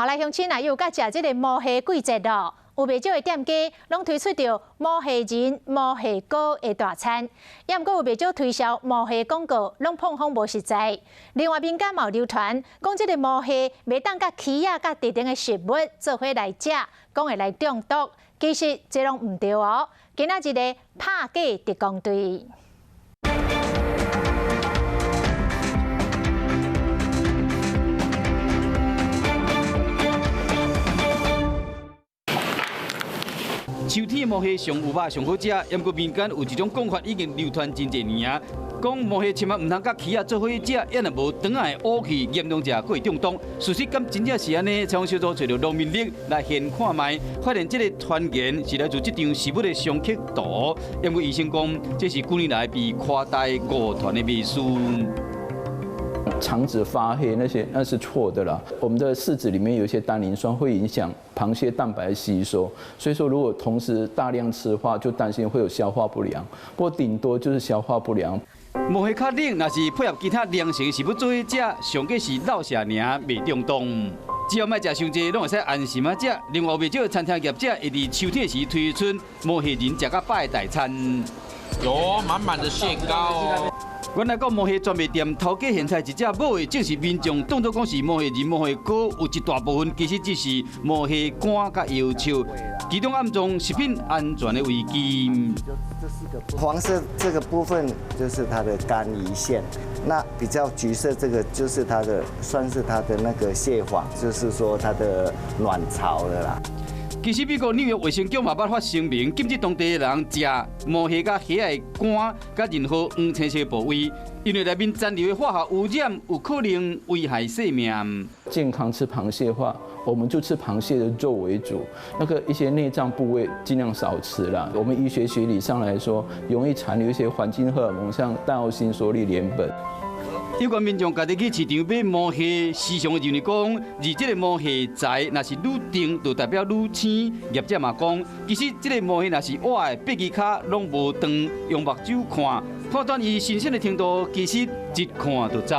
好來，鄉親啊，又到食這个魔蝦季節咯，有袂少的店家攏推出著魔蝦仁、魔蝦膏的大餐，也毋過有袂少推銷魔蝦廣告，攏膨風無實在。另外，民間嘛有流傳講，這个魔蝦袂當佮起仔佮特定的食物做伙來食，講會來中毒。其實這攏毋對哦。今仔日的拍假特工隊。秋天魔蝦上有肉上好食，毋過民間有一種講法已經流傳真濟年啊，講魔蝦千萬毋通佮起仔做伙食，抑若無腸仔會烏去，嚴重者閣會中毒。事實敢真正是按呢？採訪小組揣著農民力來現看覓，發現這个傳言是來自這張食物的相克圖。因為醫生講，這是幾年來被誇大誤傳的迷思。腸子發黑那些那是錯的啦。我們的柿子裡面有一些單寧酸，會影響螃蟹蛋白吸收，所以說如果同時大量吃的話，就擔心會有消化不良。不過頂多就是消化不良。魔蝦較冷，若是配合其他涼性食物做伙食，上過是落瀉爾，袂中毒。只要莫食傷濟，攏會使安心仔食。另外，袂少餐廳業者會佇秋天時推出魔蝦仁食甲飽的大餐，有滿滿的蟹膏哦。原來講魔蝦專賣店頭家現菜一隻母的，正是民眾當作講是魔蝦仁、魔蝦膏，有一大部分其實只是魔蝦乾佮藥笑，其中暗藏食品安全的危機。黃色這個部分就是它的肝胰腺，那比較橘色這個就是它的，算是它的那個蟹黃，就是說它的卵巢的啦。其實美國紐約衛生局嘛捌發聲明，禁止當地的人食魔蝦佮蝦仔的肝佮任何黃青色部位，因為內面殘留的化學污染有可能危害生命。健康吃螃蟹的話，我們就吃螃蟹的肉為主，那個一些內臟部位盡量少吃啦。我們醫學學理上來說，容易殘留一些環境荷爾蒙，像戴奧辛、縮氯聯苯。有關民眾家己去市場買魔蝦，時常認為講，而這个魔蝦材若是愈甜，就代表愈鮮。業者嘛講，其實這个魔蝦若是活的，八支跤攏無斷，用目睭看，判斷伊新鮮的程度，其實一看就知。